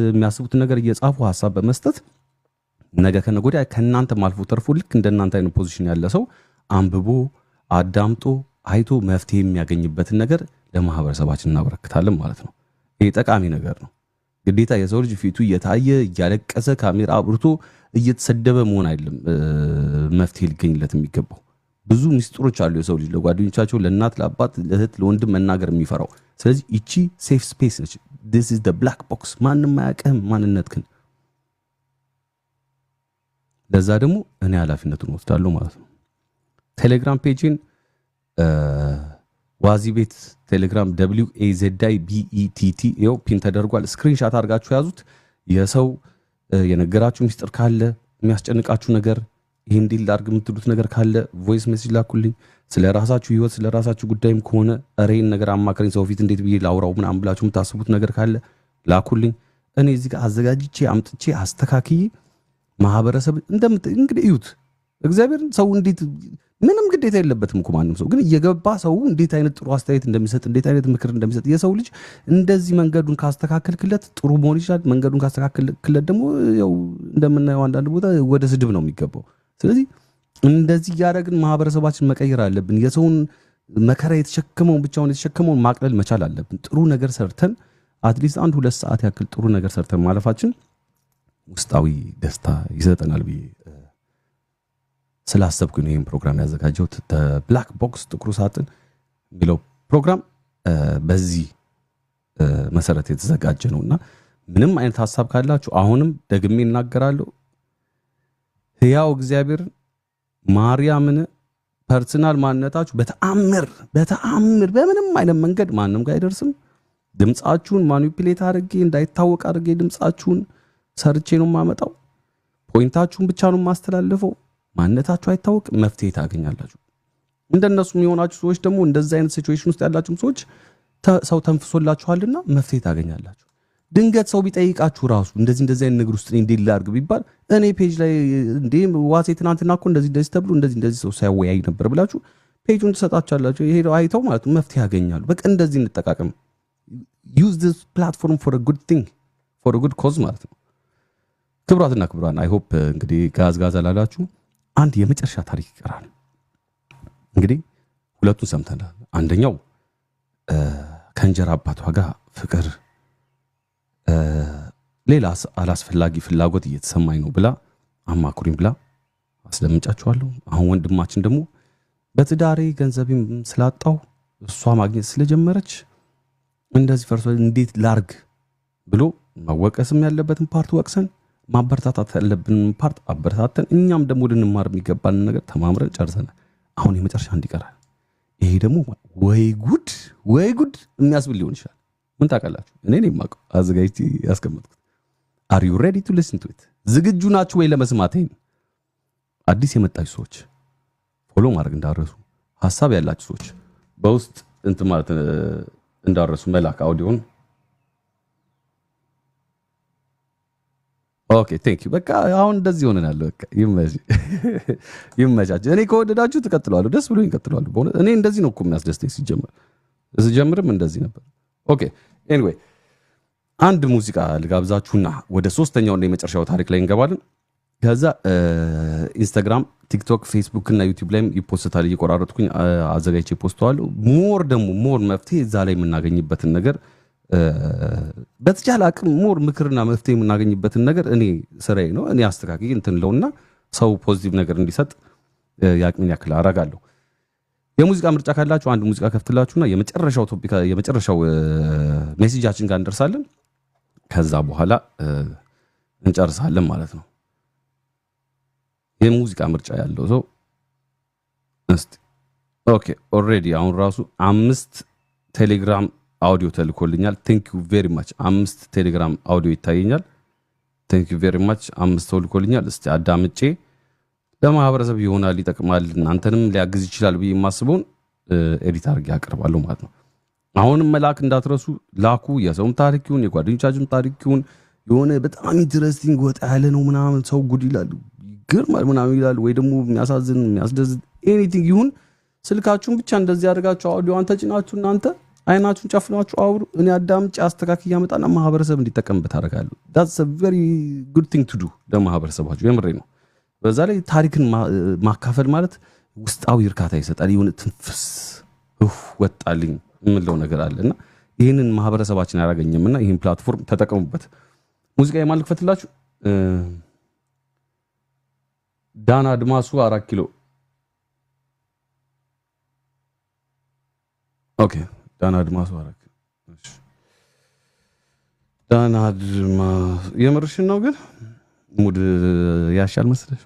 የሚያስቡትን ነገር እየጻፉ ሀሳብ በመስጠት፣ ነገ ከነገ ወዲያ ከእናንተም አልፎ ተርፎ ልክ እንደናንተ አይነት position ያለ ሰው አንብቦ አዳምጦ አይቶ መፍትሄ የሚያገኝበትን ነገር ለማህበረሰባችን እናበረክታለን ማለት ነው። ይህ ጠቃሚ ነገር ነው። ግዴታ የሰው ልጅ ፊቱ እየታየ እያለቀሰ ካሜራ አብርቶ እየተሰደበ መሆን አይደለም መፍትሄ ሊገኝለት የሚገባው። ብዙ ሚስጥሮች አሉ የሰው ልጅ ለጓደኞቻቸው፣ ለእናት፣ ለአባት፣ ለእህት፣ ለወንድም መናገር የሚፈራው። ስለዚህ ይቺ safe space ነች። This is the black box። ማንም አያውቅህም ማንነትህን። ለዛ ደግሞ እኔ ኃላፊነቱን ወስዳለሁ ማለት ነው። ቴሌግራም page ን ዋዚ ቤት ቴሌግራም WAZIBETT ይኸው pin ተደርጓል። Screenshot አድርጋችሁ ያዙት። የሰው የነገራችሁ ሚስጥር ካለ፣ የሚያስጨንቃችሁ ነገር፣ ይህ እንዲህ ላድርግ የምትሉት ነገር ካለ voice message ላኩልኝ። ስለ ራሳችሁ ህይወት፣ ስለ ራሳችሁ ጉዳይም ከሆነ ኧረ ይህን ነገር አማክረኝ፣ ሰው ፊት እንዴት ብዬ ላውራው ምናምን ብላችሁ የምታስቡት ነገር ካለ ላኩልኝ። እኔ እዚህ ጋር አዘጋጅቼ አምጥቼ አስተካክዬ ማህበረሰብ እንደምት እንግዲህ እዩት። እግዚአብሔርን ሰው እንዴት ምንም ግዴታ የለበትም እኮ ማንም ሰው፣ ግን እየገባ ሰው እንዴት አይነት ጥሩ አስተያየት እንደሚሰጥ፣ እንዴት አይነት ምክር እንደሚሰጥ። የሰው ልጅ እንደዚህ መንገዱን ካስተካከልክለት ጥሩ መሆን ይችላል። መንገዱን ካስተካከልክለት ደግሞ ያው እንደምናየው አንዳንድ ቦታ ወደ ስድብ ነው የሚገባው። ስለዚህ እንደዚህ እያደረግን ማህበረሰባችን መቀየር አለብን። የሰውን መከራ የተሸከመውን፣ ብቻውን የተሸከመውን ማቅለል መቻል አለብን። ጥሩ ነገር ሰርተን at least 1-2 ሰዓት ያክል ጥሩ ነገር ሰርተን ማለፋችን ውስጣዊ ደስታ ይሰጠናል ብዬ ስላሰብኩኝ ነው ይህን ፕሮግራም ያዘጋጀሁት። Black box፣ ጥቁሩ ሳጥን የሚለው ፕሮግራም በዚህ መሰረት የተዘጋጀ ነው። እና ምንም አይነት ሀሳብ ካላችሁ አሁንም ደግሜ እናገራለሁ። ሕያው እግዚአብሔርን ማርያምን personal ማንነታችሁ በተአምር በተአምር በምንም አይነት መንገድ ማንም ጋር አይደርስም። ድምፃችሁን manipulate አድርጌ፣ እንዳይታወቅ አድርጌ ድምፃችሁን ሰርቼ ነው የማመጣው። Point ኣችሁን ብቻ ነው የማስተላልፈው። ማንነታችሁ አይታወቅም። መፍትሄ ታገኛላችሁ። እንደነሱ የሆናችሁ ሰዎች ደግሞ፣ እንደዚህ አይነት situation ውስጥ ያላችሁም ሰዎች ሰው ተንፍሶላችኋልና መፍትሄ ታገኛላችሁ። ድንገት ሰው ቢጠይቃችሁ ራሱ እንደዚህ እንደዚህ አይነት ነገር ውስጥ ነኝ እንዴት ላድርግ ቢባል እኔ page ላይ እንዴ ዋሴ ትናንትና እኮ እንደዚህ እንደዚህ ተብሎ እንደዚህ እንደዚህ ሰው ሲያወያይ ነበር ብላችሁ page ኡን ትሰጣችኋላችሁ። ይሄ አይተው ማለት ነው መፍትሄ ያገኛሉ። በቃ እንደዚህ እንጠቃቀም። Use this platform for good thing, for good cause ማለት ነው። ክቡራትና ክቡራን፣ I hope እንግዲህ ጋዝ ጋዝ አላላችሁ። አንድ የመጨረሻ ታሪክ ይቀራል። እንግዲህ ሁለቱን ሰምተናል። አንደኛው ከእንጀራ አባቷ ጋር ፍቅር፣ ሌላ አላስፈላጊ ፍላጎት እየተሰማኝ ነው ብላ አማክሩኝ ብላ አስደምጫችኋለሁ። አሁን ወንድማችን ደግሞ በትዳሬ ገንዘቤም ስላጣው እሷ ማግኘት ስለጀመረች እንደዚህ ፈርሶ እንዴት ላርግ ብሎ መወቀስም ያለበትን part ወቅሰን፣ ማበረታታት ያለብንን part አበረታተን፣ እኛም ደግሞ ልንማር የሚገባንን ነገር ተማምረን ጨርሰናል። አሁን የመጨረሻ አንድ ይቀራል። ይሄ ደግሞ ወይ ጉድ ወይ ጉድ የሚያስብል ሊሆን ይችላል። ምን ታውቃላችሁ? እኔ ነኝ የማውቀው አዘጋጅቼ ያስቀመጥኩት። Are you ready to listen to it? ዝግጁ ናችሁ ወይ ለመስማት? ይሄን አዲስ የመጣችሁ ሰዎች follow ማድረግ እንዳትረሱ፣ ሀሳብ ያላችሁ ሰዎች በውስጥ እንትን ማለት እንዳትረሱ፣ መላክ audio ን። Okay, thank you። በቃ አሁን እንደዚህ ሆነናል። በቃ ይመቻችሁ። እኔ ከወደዳችሁ ትቀጥለዋለሁ፣ ደስ ብሎኝ እቀጥለዋለሁ። በእውነት እኔ እንደዚህ ነው እኮ የሚያስደስተኝ። ሲጀመር ስጀምርም እንደዚህ ነበር። Okay, anyway አንድ ሙዚቃ ልጋብዛችሁና ወደ ሶስተኛውና የመጨረሻው ታሪክ ላይ እንገባለን። ከዛ ኢንስታግራም፣ ቲክቶክ፣ ፌስቡክ እና ዩቲዩብ ላይም ይፖስታል። እየቆራረጥኩኝ አዘጋጅቼ ፖስተዋለሁ። More ደግሞ more መፍትሄ እዛ ላይ የምናገኝበትን ነገር፣ በተቻለ አቅም more ምክርና መፍትሄ የምናገኝበትን ነገር እኔ ስራዬ ነው። እኔ አስተካክዬ እንትን ለውና ሰው positive ነገር እንዲሰጥ የአቅሜን ያክል አረጋለሁ። የሙዚቃ ምርጫ ካላችሁ አንድ ሙዚቃ ከፍትላችሁና የመጨረሻው topic፣ የመጨረሻው message ኣችን ጋር እንደርሳለን። ከዛ በኋላ እንጨርሳለን ማለት ነው። የሙዚቃ ምርጫ ያለው ሰው እስቲ። Okay፣ already አሁን ራሱ አምስት ቴሌግራም አውዲዮ ተልኮልኛል። Thank you very much። አምስት ቴሌግራም አውዲዮ ይታየኛል። Thank you very much። አምስት ተልኮልኛል። እስቲ አዳምጬ ለማህበረሰብ ይሆናል፣ ይጠቅማል፣ እናንተንም ሊያግዝ ይችላል ብዬ የማስበውን edit አድርጌ አቀርባለሁ ማለት ነው። አሁንም መላክ እንዳትረሱ፣ ላኩ። የሰውም ታሪክ ይሁን የጓደኞቻችሁም ታሪክ ይሁን፣ የሆነ በጣም interesting ወጣ ያለ ነው ምናምን፣ ሰው ጉድ ይላል፣ ይገርማል ምናምን ይላል፣ ወይ ደግሞ የሚያሳዝን፣ የሚያስደስት anything ይሁን፣ ስልካችሁን ብቻ እንደዚህ አድርጋችሁ አውዲዮዋን ተጭናችሁ እናንተ አይናችሁን ጨፍናችሁ አውሩ። እኔ አዳምጬ አስተካክዬ አመጣና ማህበረሰብ እንዲጠቀምበት አደርጋለሁ። That's a very good thing to do ለማህበረሰባችሁ፣ የምሬ ነው። በዛ ላይ ታሪክን ማካፈል ማለት ውስጣዊ እርካታ ይሰጣል። የሆነ ትንፍስ እፍ ወጣልኝ የምንለው ነገር አለ እና ይህንን ማህበረሰባችን አላገኘም እና ይህን platform ተጠቀሙበት። ሙዚቃ የማን ልክፈትላችሁ? ዳና አድማሱ፣ 4 ኪሎ። Okay፣ ዳና አድማሱ፣ 4 ኪሎ። እሺ። ዳና አድማሱ የምርሽን ነው ግን mood ያሻል መሰለሽ?